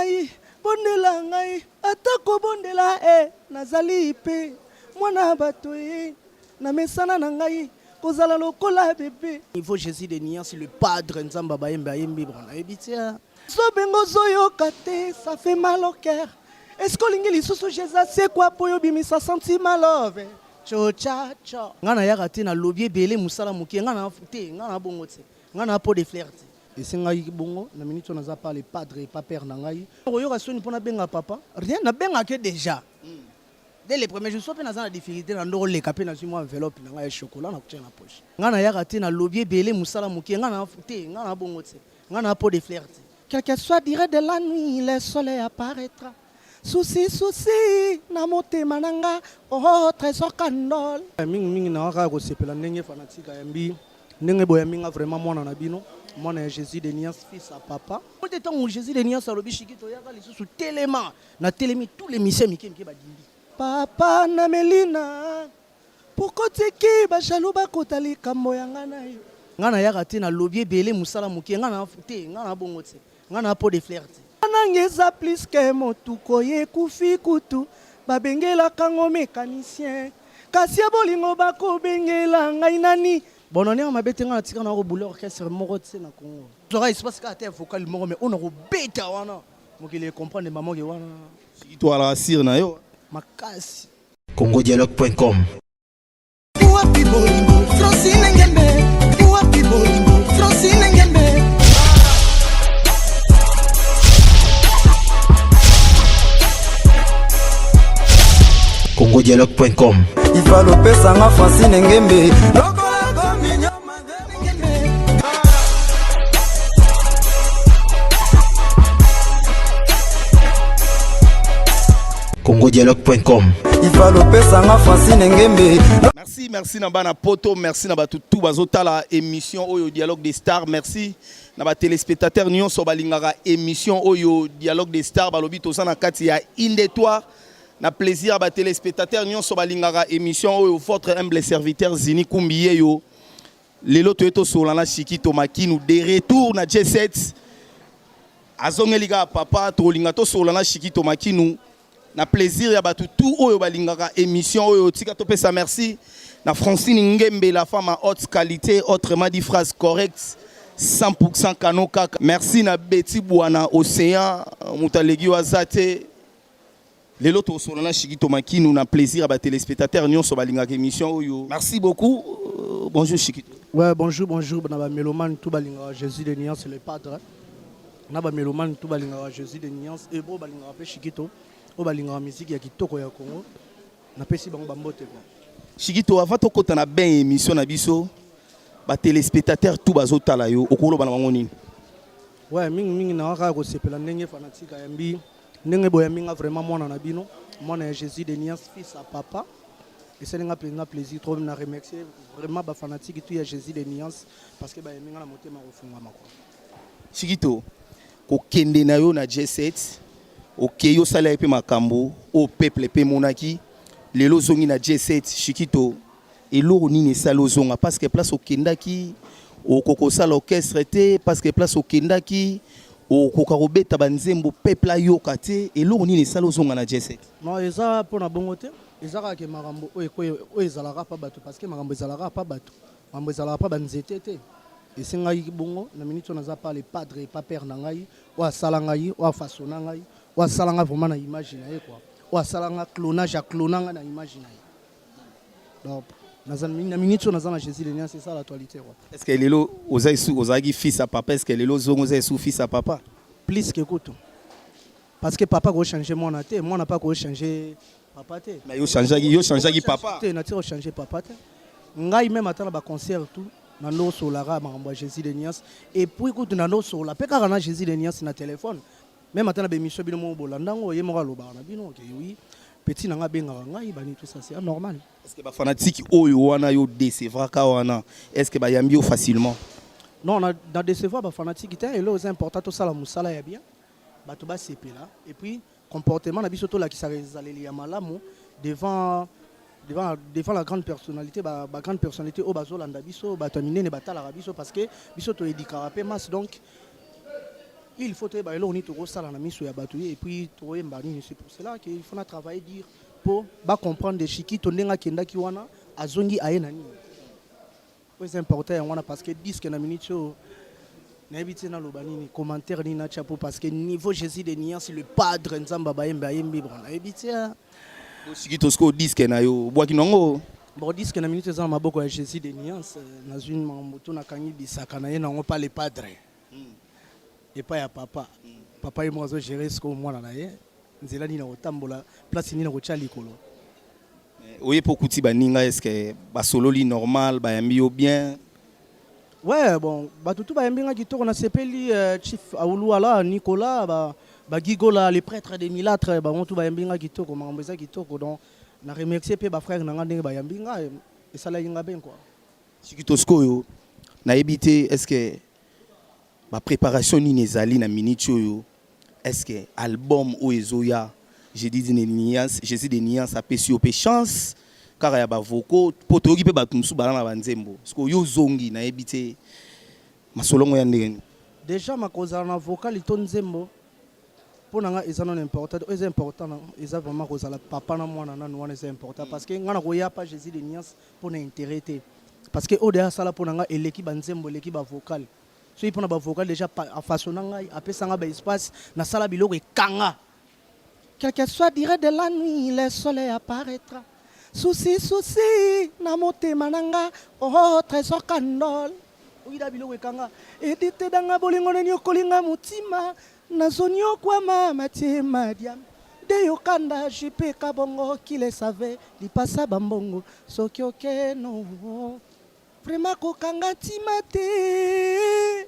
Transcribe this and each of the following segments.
ngai, bondela ngai, ata kobondela eh, nazali pe mwana bato eh, namesana na ngai kozala lokola bebe. Niveau Jesus de nuance le padre Nzambe bayembi ayembi bon nayebi te. Zobengo ozoyoka te, ça fait mal au cœur. Est-ce que olingi lisusu Jesus asekwa po yo obimisa sentiment love? Cho cha cho. Nga nayaka te nalobi ebele mosala moke nga na te nga na bongo te nga na pot de fleur te. Esengaki bongo na minute oyo naza pa le padre pa père na ngai. Okoyoka soni po nabenga papa? Rien, nabengaka ye dejà dès le premier jour. Soki pe naza na difficulte na ndoko leka pe nazui mua enveloppe na ngai ya chocolat na kotia na poche. Nga nayaka te nalobi ebele mosala moke nga na te nga na bongo te nga na pot de fleur te. Quelque soit duree de la nuit le soleil apparaitra Souci souci na motema na nga oh Tresor Kandol. Mingi mingi na kaka kosepela ndenge fanatique ayambi ndenge boyambi nga vraiment mwana na bino mwana ya Jesus de Nias fils à papa. Te tango Jesus de Nias alobi Shikito yaka lisusu telema na telemi tous les missions mike mike badindi. Papa na Melina Pourquoi otiki ba jaloux bakota likambo ya nga na yo. Nga nayaka te nalobi ebele mosala moke nga na te nga na bongo te nga na pot de fleur te. Nanga eza plus que motuka oyo ekufi kutu babengelaka ngo mecanicien kasi ya bolingo bakobengela ngai nani. Bon na ndenge mabe te nga natika na ko bouler orchestre moko tse na Congo. Zwaka espace kaka te ya vocal moko mais oyo nakobeta wana mokili e comprendre maman ke wana. Soki toalaka sire na yo. Makasi. congodialogue.com Wapi bolingo Francine Ngembe Wapi bolingo Francine Ngembe congodialogue.com Ifalo pesa nga Francine Ngembe congodialogue.com Ifalopesanga Francine Ngembe. Merci, merci na bana poto, merci na batu tout bazotala émission oyo Dialogue des Stars, merci na ba téléspectateurs nyonso balingaka émission oyo Dialogue des Stars balobi toza na kati ya Indetoire. Na plaisir ya ba téléspectateurs nyonso balingaka émission oyo votre humble serviteur Zini Kumbi yeyo. Lelo toye tosolola na Shikito Makinu de retour na J7 azongeli kaka papa tokolinga tosolola na Shikito Makinu na plaisir ya bato tout oyo balingaka émission oyo tika topesa merci na Francine Ngembe la femme à haute qualité autrement dit phrase correcte 100% kano kaka merci na Betty Bwana Océan moto aleki yo aza te Lelo tosolola na Shikito Makinu na plaisir ya ba telespectateurs nionso balingaka emission oyo. Merci beaucoup. Euh, bonjour Shikito. Ouais, bonjour, bonjour. Na ba mélomane tout balingaka Jésus de Nuance le padre. Na ba mélomane tout balingaka Jésus de Nuance et bo balingaka pe Shikito. O balingaka musique ya kitoko ya Congo. Na pesi bango ba mbote quoi. Shikito, avant tokota na bain émission na biso, ba téléspectateurs tout bazotala yo, okoloba na bango nini? Ouais, mingi mingi na kaka kosepela ndenge fanatique ayambi Ndenge boyambi nga vraiment mwana na bino, mwana ya Jesus de Nias, fils à papa. Esali nga penza plaisir trop na remercier vraiment ba fanatiques tout ya Jesus de Nias parce que bayambi nga na motema kofungwama quoi. Chikito, kokende na yo na J7, okeyi osala ye mpe makambo oyo peuple mpe emonaki, lelo ozongi na J7, Chikito, Eloko nini esali ozonga parce que place okendaki okoka kosala orchestre te parce que place okendaki okoka kobeta ba nzembo peuple ayoka te eloko nini esali ozonga na J7? Non eza pona bongo te eza kaka ke makambo oyo oyo ezalaka pa bato parce que makambo ezalaka pa bato makambo ezalaka pa ba nzete te esengaki bongo na minute oyo naza pa le padre pa père na ngai oyo asala ngai oyo afasona ngai oyo asala ngai vraiment na image na ye quoi oyo asala ngai clonage a clona ngai na image na ye. Donc, naza na minute oyo naza na Jésus de Nuance, c'est ça l'actualité quoi. Est-ce que lelo oza esu ozalaki fils à papa, est-ce que lelo ozongo oza esu fils à papa? Plus que kutu. Parce que papa ko changer mwana te, mwana pa ko changer papa te. Mais yo changeaki, yo changeaki papa. Te, na tiro changer papa te. Ngai même ata na ba concert tout na ndo solaka makambo ya Jésus de Nuance et puis kutu na ndo sola pe kaka na Jésus de Nuance na téléphone. Meme ata na ba emission bino moko bolanda yango ye moko alobaka na bino que oui petit na nga abengaka ngai bani tout ça c'est normal. Est ce que ba fanatique oyo wana yo decevraka wana est ce que bayambi yo facilement? Non na, na decevoir ba fanatique te eloko eza important tosala mosala ya bien bato basepela et puis comportement na biso tolakisaka ezaleli ya malamu devant devant, devant la grande personnalité ba, ba grande personnalité oyo bazolanda biso bato ya minene batalaka biso parce que biso toedikaka mpe masse donc. Il faut toyeba eloko nini tokosala na miso ya bato et puis tokoyemba nini. C'est pour cela que il faut na travailler dur mpo bacomprendre de Shikito ndenge akendaki wana, azongi, aye na nini. Oyo eza important, yango wana, parce que disque na minute oyo, nayebi te naloba nini, commentaire nini natya po, parce que niveau Jésus de Nuance, le padre, Nzambe bayembi, ayembi, bon, nayebi te. Shikito, sikoyo disque na yo obwaki nango? Bon, disque na minute eza na maboko ya Jésus de Nuance. Nazwi makambo to nakangi bisaka na ye nango pa le padre, epai ya papa. Papa ye moko azogérer sikoyo mwana na ye, nzela nini na kotambola, place nini na kotya likolo. Oye mpo okuti baninga, est-ce basololi normal, bayambi yo bien? Ouais, bon, bato tu bayambi nga kitoko, nasepeli. Chief Auluala Nicolas, bagigola, les prêtres des milâtres, bango tu bayambi nga kitoko, makambo eza kitoko. Donc na remercier mpe bafrère na nga ndenge bayambi nga, esalaki nga bien quoi. Shikito, sikoyo nayebi te, est ce que bapréparation nini ezali na minute oyo? Est ce que album oyo ezoya, Jésus de Nuance, Jésus de Nuance apesi yo mpe chance kaka ya bavocaux, mpo toyoki mpe bato mosusu bala na banzembo, parce que oyo ozongi, nayebi te masolongo ya ndenge nini? Déjà makozala na vocal to nzembo, mpo na nga eza nano important. Oyo eza important eza vraiment kozala papa na mwana nanu, wana eza important, parce que nga na koya pa Jésus de Nuance mpo na intérêt te, parce que oyo deya asala mpo na nga eleki banzembo, eleki bavocal. Soki mpo na bavocal, déjà afaçonna ngai, apesa nga baespace, nasala biloko ekanga. Quel que soit durée de la nuit, le soleil apparaîtra. Souci, souci, na motema na nga, oh, Trésor Kandol. Oyida biloko ekanga. Edite danga bolingo neni okolinga motima, nazonyokwama matie madiam. De yokanda JP Kabongo qui le savait, lipasa bambongo, soki okeno. Vraiment kokanga ntima te.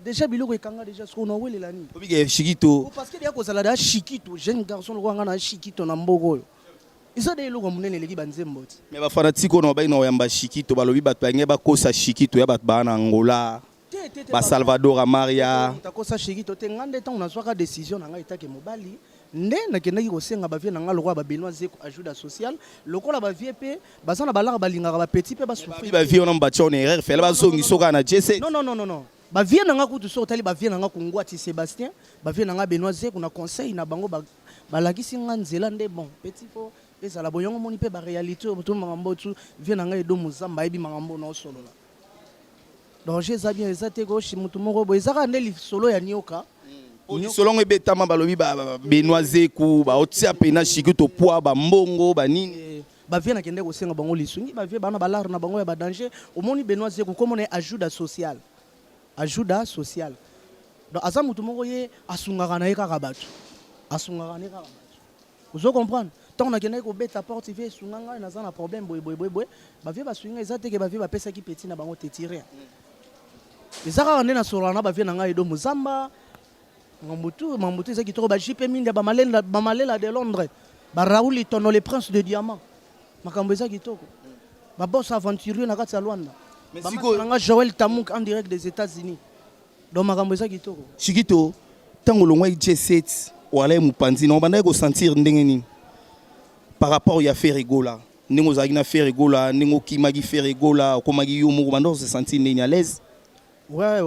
Déjà biloko ekanga déjà, soki onawelela nini? Obike Shikito. Parce que deya kozala deya Shikito, jeune garçon lokola nga na Shikito na mboka oyo, eza de eloko ya monene, eleki banzembo ti. Me bafanatike oyo na babai na koyamba Shikito, balobi bato balingi bakosa Shikito ya bato baa na Angola, Te, te, te. Basalvador Amaria. Moto akosa Shikito te. Nga nde ntango nazwaka décision na ngai etake mobali, nde nakendaki kosenga bavie na ngai lokola babenoit Zeko, ajuda social, lokola bavie mpe baza na balaka, balingaka bapeti mpe basouffrir. Bavie wana batia na erreur, fele bazongi soka na jese. Non, non, non, non, non, bavie na nga kutu, so otali bavie na nga Kungwati Sébastien, bavie na nga Benoit Zeko, na conseil na bango balakisi nga nzela nde bon petit fo ezala boyongo. Moni mpe baréalité oyo to makambo tu vie na ngai Edo Mozamba ayebi makambo na osolola. Danger eza bien, eza te koshi motu moko boye, eza kaka nde lisolo ya nioka. Lisolo ebetama, balobi Benoit Zeku baotia pena Shikito pwa bambongo banini. Bavie nakende kosenga bango lisungi, bavie bana balare na bango ya badanger. Omoni Benoit Zeku, komona ye ajuda social, ajuda social. Donc aza motu moko, ye asungaka na ye kaka bato, asungaka na ye kaka bato, ozo comprendre? Ntango nakendaki kobeta porte, vie esunga ngai, naza na problème boye boye boye boye, bavie basungi ngai. Eza teke bavie bapesaki petit na bango te, ti rien. Eza kaka nde nasololaka na bavie na ngai Edo Mozamba, mambutu mambutu, eza kitoko. Ba JP Mindia, bamalela, bamalela de Londres, ba Raoul Itono, le prince de diamant, makambo eza kitoko, baboss aventurier na kati ya Lwanda. Mais bamasa sikoyo na nga Joël Tamouk en direct des États-Unis. Donc makambo eza kitoko. Shikito, ntango olongwaki J7, wala ye mopanzi na obandaki kosentir ndenge nini par rapport ya Ferre Gola, ndenge ozalaki na Ferre Gola, ndenge okimaki Ferre Gola, okomaki yo moko, banda ose sentir ndenge à l'aise? Ouais.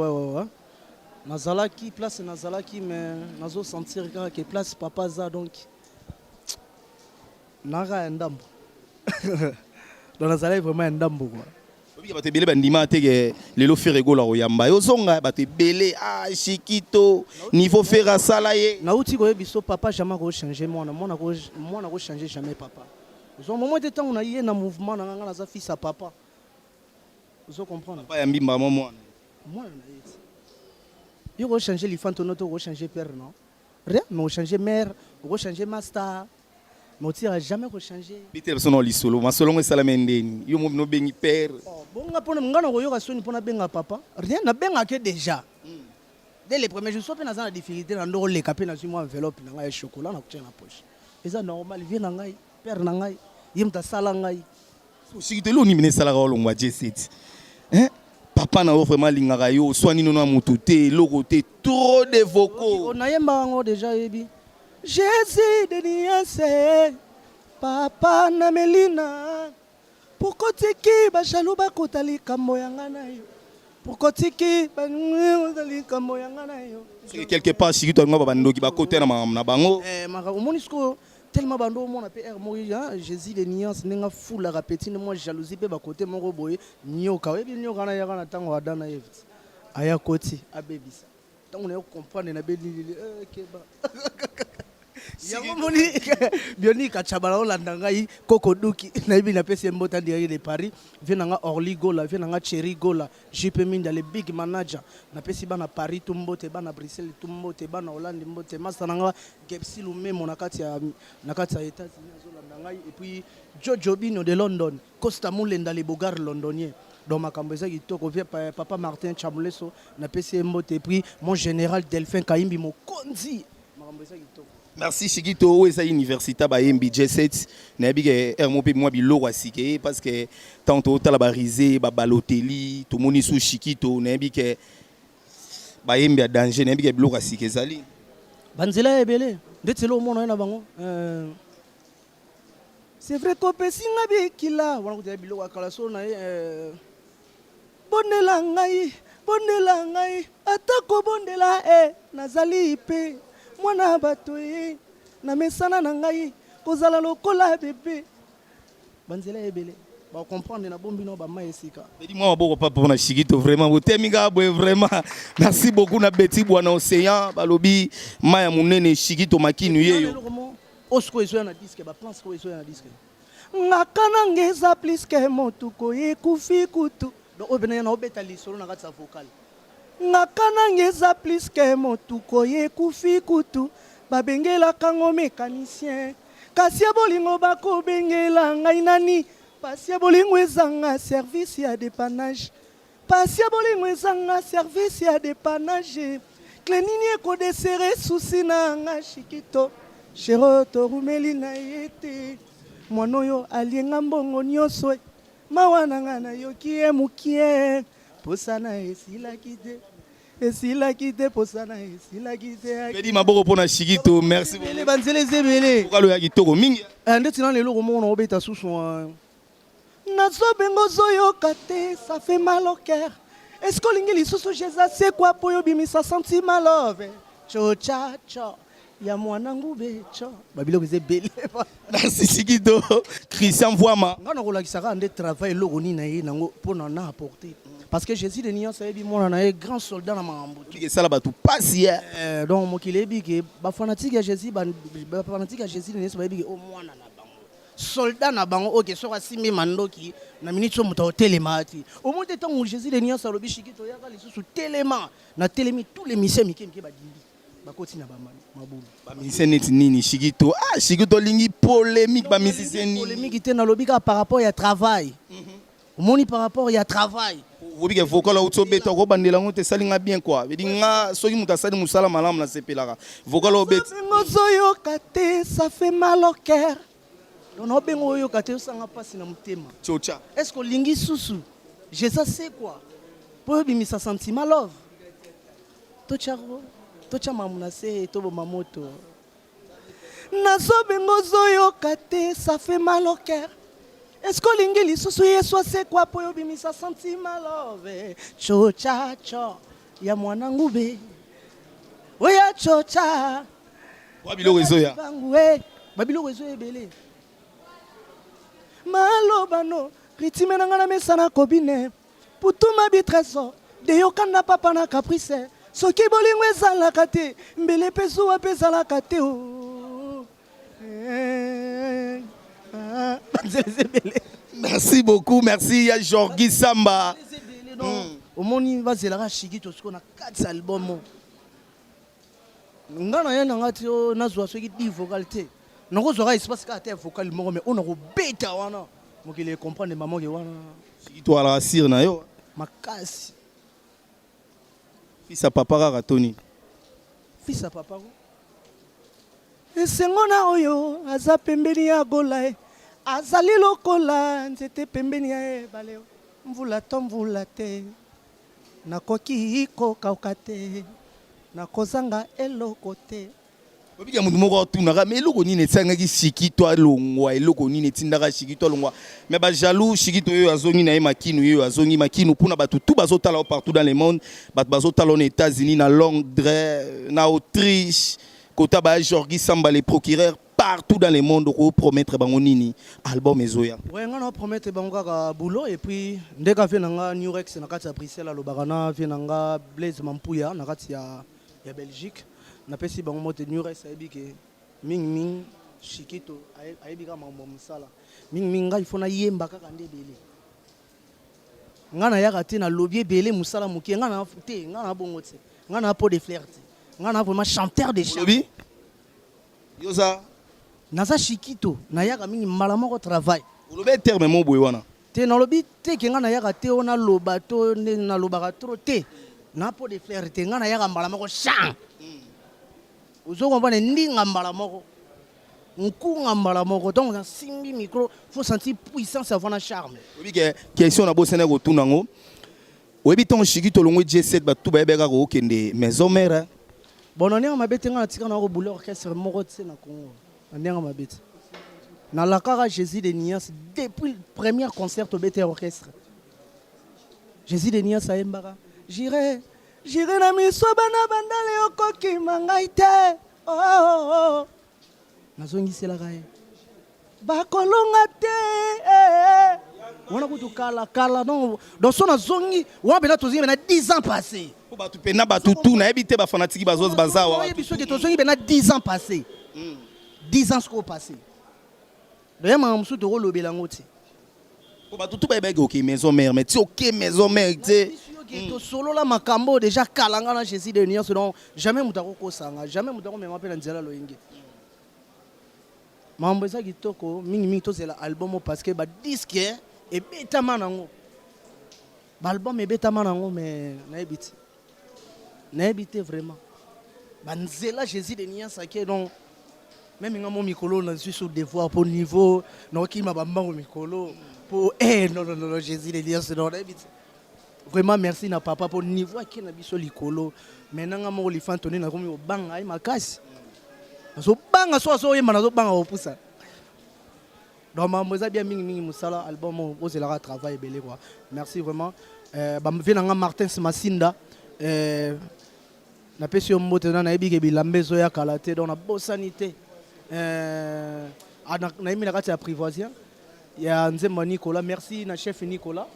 Nazalaki place nazalaki, mais nazosentir kaka ke place papa aza, donc naka ya ndambo. Donc nazalaki vraiment ya ndambo quoi. Obiki bato ebele bandima te ke lelo Ferre Gola koyamba yo ozonga. Bato ebele, ah, Shikito, niveau Ferre asala ye. Nauti koyebi biso, papa jamais kochange mwana, mwana mwana kochange jamais papa. Ozo momo te, ntango na ye na mouvement na nga, nga naza fils ya papa, ozo comprendre? Papa ya mbimba mwa mwana. Mwana na ye ti yo kochange lifantono te, okochange père non, rien, mais ochange mère, okochange master, mais otira jamais kochange. Bitela biso na lisolo, masolongo esalami ndeni, yo mo bino obengi père? Oh, bonga mpona nga na koyoka soni mpona benga papa, rien. Nabengake déjà dès les premiers jours. So mpe naza na difficulté na ndo koleka mpe nazwi mwa enveloppe na ngai ya chocolat na kotia na poche, eza normal. Vie na ngai, père na ngai, ye moto asala ngai. Shikito, eloko nini esalaka olongwa J7, hein? Papa na yo vraiment alingaka yo, oswani nono ya motu te, eloko te, trop de vocaux. Nayemba yango déjà, yebi Jésus de Nuance, papa na Melina, pokotiki bajaloux bakota likambo ya nga na yo. Pourquoi tiki likambo ya nga na yo? Soki quelque part Shikito alinga ba bandoki bakota na makambo na bango. Eh, makambo omoni sikoyo tellement bando omona mpe aire moko ya Jésus de nuance ndenge afulaka petit nde mwa jalousie mpe bakote moko boye. Nyoka, oyebi nyoka wana yaka na ntango Adam na Eve, aya koti abebisa. Ntango na yo comprendre na belilili, eh, keba yango moni Bioni Kachabala olanda ngai koko duki nayebi napesi ye mbota direct de Paris. Vie na nga Orly Gola, vie na nga Thierry Gola, JP Minda le big manager, napesi bana Paris tu mbote, bana Bruxelles tu mbote, bana Hollande mbote, masta na nga Gepsi Lumemo na kati ya États-Unis azolanda ngai, et puis Jojo Bino de London, Costa Mulenda le bogar londonien. Donc makambo eza kitoko. Vie papa Martin Chamuleso, napesi ye mbote, et puis mon général Delphin Kayimbi mokonzi, makambo eza kitoko. Merci Shikito. Oyo eza université bayembi J7. Nayebi ke aire mo mpe mwa biloko ya sika ye, parce que ntango totala barise babaloteli, tomoni su Shikito, nayebi ke bayembi ya danger, nayebi ke biloko ya sika ezali. Banzela ya ebele ndeti elo omona ye na bango. C'est vrai kopesinga bikila wana kuta ya biloko ya kala solo na ye. Bondela ngai, bondela ngai, ata kobondela e nazali mpe mwana bato ye, na mesana na ngai kozala lokola bebe. Banzela ya ebele bacomprendre na bombi no bama esika. Bedi mwa maboko papa mpona Shikito. Vraiment botemi kaka boye. Vraiment merci beaucoup na Beti Bwana Océan. Balobi mai ya monene, Shikito Makinu yeyo. Eloko mo oyo sikoyo ezoya na disque, baplan sikoyo ezoya na disque ngaka nanga eza plus que motuko ekufi kutu. Donc oyo pene na obeta lisolo na kati ya vocal, ngaka nanga eza plus que motuko ekufi kutu, babengelaka ngo mécanicien, kasi ya bolingo bakobengela ngai nani? Pasi ya bolingo ezanga service ya dépannage, pasi ya bolingo ezanga service ya dépannage. Clé nini ekodesere susi na nga? Shikito shero torumeli na ye te, mwana oyo alienga mbongo nyonso e. Mawa na nga nayoki ye mokie, posa na esilaki te, esilaki te, posa na esilaki te. Bedi maboko mpona Shikito, merci. Ebele, banzela eza ebele. Vocal ya kitoko mingi. Eh, ndeti nano eloko moko na obeta susu, nazobenga ozoyoka te, ça fait mal au cœur. Est-ce que olingi lisusu Jésus asekwa po oyobimisa sentiment love cho cha cho ya mwana ngube cho? Babiloko eza ebele. Merci Shikito. Christian Voama. Nga na kolakisaka nde travail eloko nini na ye nango mpona na apporter, parce que Jésus de nyonso ayebi mwana na ye grand soldat na makambo te. Esala bato pasi ya. Eh, donc mokili eyebi ke bafanatike ya Jésus, bafanatike ya Jésus de nyonso bayebi ke o mwana na bango soldat na bango oke soki asimbi mandoki na miniti oyo moto akotelema ti omoni te. Ntango Jésus de nyonso alobi Shiki toyaka lisusu telema na telemi, tous les missions mike mike badimbi bakoti na mabulu. Bamusicien neti nini, Shikito? Ah, Shikito olingi polémique. Bamusicien nini? Polémique te, nalobi kaka par rapport ya travail. Omoni, par rapport ya travail. Oyebi ke vocal auti obeta, okobandela yango te, esalinga bien quoi. Bedi nga soki moto asali mosala malamu nasepelaka. Vocal obeti. Ozoyoka te, ça fait mal au cœur. Donc naobenga oyoka te, osanga mpasi na motema. Tiocha. Est ce que olingi susu Jésus c'est quoi mpo oyobimisa sentiment love? Totya totya mamu na se, toboma moto. Nazobenga ozoyoka te, ça fait mal au cœur. Est ce que olingi lisusu Yesu asekwa mpo oyobimisa sentiment love cho cha cho ya mwana ngube oya chocha? Wa biloko ezoya. Bangu e babiloko ezoya ebele. Malobano rythme na nga na mesana kobine putuma bi trésor deyokanda papa na caprice. Soki bolingo ezalaka te, mbele mpe zuwa mpe ezalaka te o. Eh, ah, banzela eza ebele. Merci beaucoup, merci ya Jorgi Samba. Eza ebele. Donc omoni bazelaka Shikito sikoyo na kati ya album oyo. Nga na ye na nga ti oyo nazwa soki 10 vocal te, nakozwaka espace kaka te ya vocal moko, mais oyo nakobeta wana mokili ecomprendre mamoke wana. Shikito alaka sire na yo. Makasi. Fils ya papa kaka toni. Fils ya papa ko esengo na oyo aza pembeni ya gola e, azali lokola nzete pembeni ya ebale, mvula to mvula te, nakoki kokauka te, nakozanga eloko te. Obika moto moko atunaka, mais eloko nini etiangaki Shikito alongwa? Eloko nini etindaka Shikito alongwa? Mais bajaloux, Shikito oyo azongi na ye makinu, oyo azongi makinu mpona bato tu bazotala yo partout dans le monde. Bato bazotala yo na États-Unis, na Londres, na Autriche, kota baya Jorgi Samba le procureur, partout dans le monde. Okopromettre bango nini? Album ezoya? Ouais, nga na promettre bango kaka boulot. Et puis ndeka vie na nga Newrex na kati ya Bruxelles alobaka na vie na nga Blaise Mampuya na kati ya Belgique. Napesi bango mbote. Newrex ayebi ke mingimingi Shikito ayebi kaka makambo ya mosala. Mingimingi ngai ifo nayemba kaka nde ebele. Ngai nayaka te nalobi ebele, mosala moke. Ngai na te, ngai na bongo te, ngai na pot de fleur te, ngai na vraiment chanteur de chant. Olobi yoza. Naza Shikito, nayaka mingi mbala moko travail. Olobi terme mo boye wana. Te, nalobi te ke ngai nayaka te oyo naloba to nde nalobaka trop te, na pot de fleur te. Ngai nayaka mbala moko champ, ozo comprendre, ndinga mbala moko, nkunga mbala moko. Donc nasimbi micro, faut sentir puissance avant na charme. Oyebi ke question na bosana kotuna yango. Oyebi ntongo Shikito olongwe J7, bato bayebi kaka okende Maison Mère. Bon, na ndenge mabe te, ngai natika na kobula orchestre moko te na Congo. Na ndenge mabe te, nalakaka Jésus de Nuance depuis premier concert tobete ya orchestre Jésus de Nuance, ayembaka jire jire na miso bana bandale, okokima ngai te, oh, oh, oh. Nazongiselaka ye bakolonga te, eh, eh. Wana kutu kala kala. Donc so nazongi wana mpena, tozongi mpena 10 ans passé. Po bato mpena, bato tu nayebi te, bafanatiki bazawa. Oyebi soki tozongi mpena 10 ans passé, 10 ans sikoyo passé, doya makambo mosusu tokolobela yango te. Po bato tu bayebaki oke Maison Mère, mais ti oke Maison Mère te. Tosolola makambo déjà kala, nga na Jésus de Nuance. Donc jamais moto akokosanga, jamais moto akomema mpe na nzela loyenge. Makambo eza kitoko mingimingi. Tozela album parce que badisques ebetama nango, baalbum ebetama nango, mais nayebi te, nayebi te vraiment banzela Jésus de Nuance ake. Donc même nga mo mikolo nazwi so devoir po niveau nakokima bambango mikolo po eh, non, non, non, Jésus de Nuance, non, nayebi te vraiment. Merci na papa po niveau ake na biso likolo. Mais nanga moko lifantoni, nakomi kobanga ye makasi, nazobanga so azoyemba, nazobanga kopusa. Donc makambo eza bien mingimingi, mosala album oyo ozelaka travail ebele quoi. Merci vraiment, bavie na nga Martins Masinda, napesi yo mbote. Na nayebi ke bilamba ezoya kala te, donc nabosani te. Nayembi na kati ya Privoisien ya nzembo ya Nicolas. Merci na chef Nicolas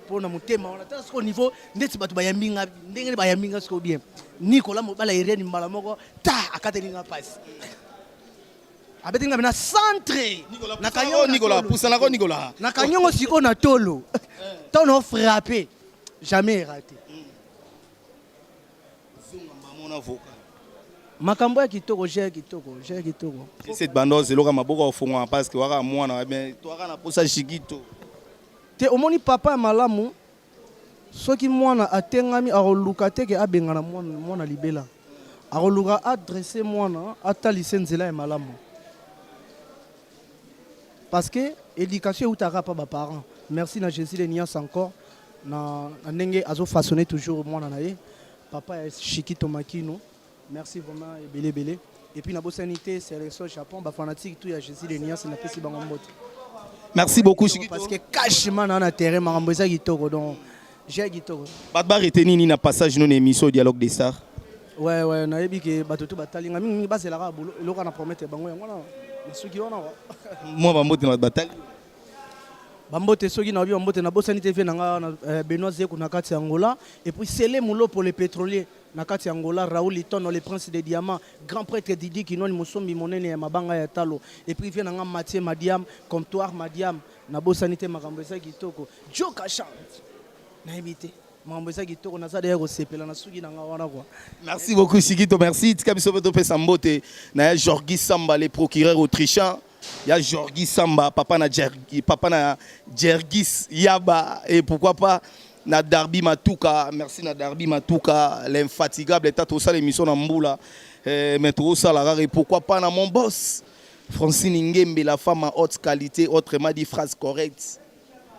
mpo na motema wana. Tala sikoyo niveau ndeti bato bayambi nga, ndenge bayambi nga sikoyo bien. Nicolas mobala Irene, mbala moko ta akateli nga mpasi, abeti nga na centre. Nicolas, pusanako Nicolas. Na kanyongo sikoyo na tolo, ntango na frappe, jamais raté. Makambo ya kitoko, je kitoko, je kitoko. Cette bande ozeloka maboko ofongwa parce que waka mwana, mais twaka na posa Shikito. Te, omoni papa ya malamu, soki mwana atengami, akoluka te ke abengana mwana, mwana libela, akoluka adresse mwana, atalise nzela ya malamu, parce que éducation eutaka pa baparent. Merci na Jésus de Nuance encore na ndenge azofaçonner toujours mwana na ye, papa ya Shikito Makino. Merci vraiment ebele ebele. Et puis nabosani te sélection Japon, bafanatique tout ya Jésus de Nuance, napesi bango mbote. Merci beaucoup, Shikito. Parce que cachement na terrain, makambo eza kitoko, donc j'ai kitoko. Bato barete nini na passage no na émission Dialogue des Stars? Ouais, nayebi ke bato to batali nga mingi, bazelaka eloko na promettre bango, yango wana na suki wana. Mwa bambote na bato batali. Bambote, soki nayebi bambote, nabosani te vie na nga Benoît Zeku na kati ya Angola, et puis Sele Mulopo le pétrolier na kati ya Angola, Raoul Litono le prince des diamants, grand prêtre Didi Kinwani, mosombi monene ya mabanga ya talo, et puis vie na nga Mathieu Madiam, comptoir Madiam. Nabosani te, makambo eza kitoko. Joka chante, nayebi te, makambo eza kitoko, naza deya kosepela na suki na nga wana quoi. Merci beaucoup, Shikito, merci. Tika biso mpe topesa mbote na ya Jorgi Samba le procureur autrichien, ya Jorgi Samba, papa na Jergi, papa na Jergis Yaba, et pourquoi pas na Darby Matuka. Merci na Darby Matuka l'infatigable, tata osala émission na mbula, mais tozosala kaka. Et pourquoi pas na mon boss Francine Ngembe, la femme à haute qualité, autrement dit phrase correcte,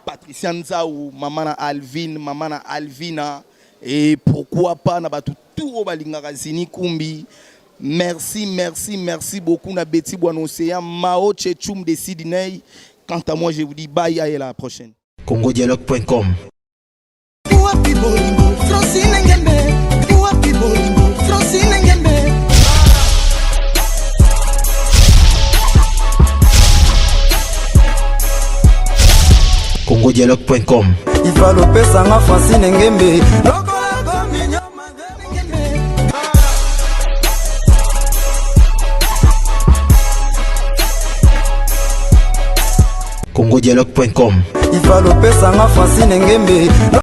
Patricia Nzaou, maman na Alvin, maman na Alvina, et pourquoi pas na bato tout oyo balingaka Zini Kumbi. Merci, merci, merci beaucoup na Betty Bouanocéan, Mao Chechum de Sydney. Quant à moi, je vous dis bye et à la prochaine. congodialogue.com. Wapi bolingo Francine Ngembe, wapi bolingo Francine Ngembe. congodialogue.com. Ifalo pesanga Francine Ngembe. congodialogue.com. Ifalo pesanga Francine Ngembe.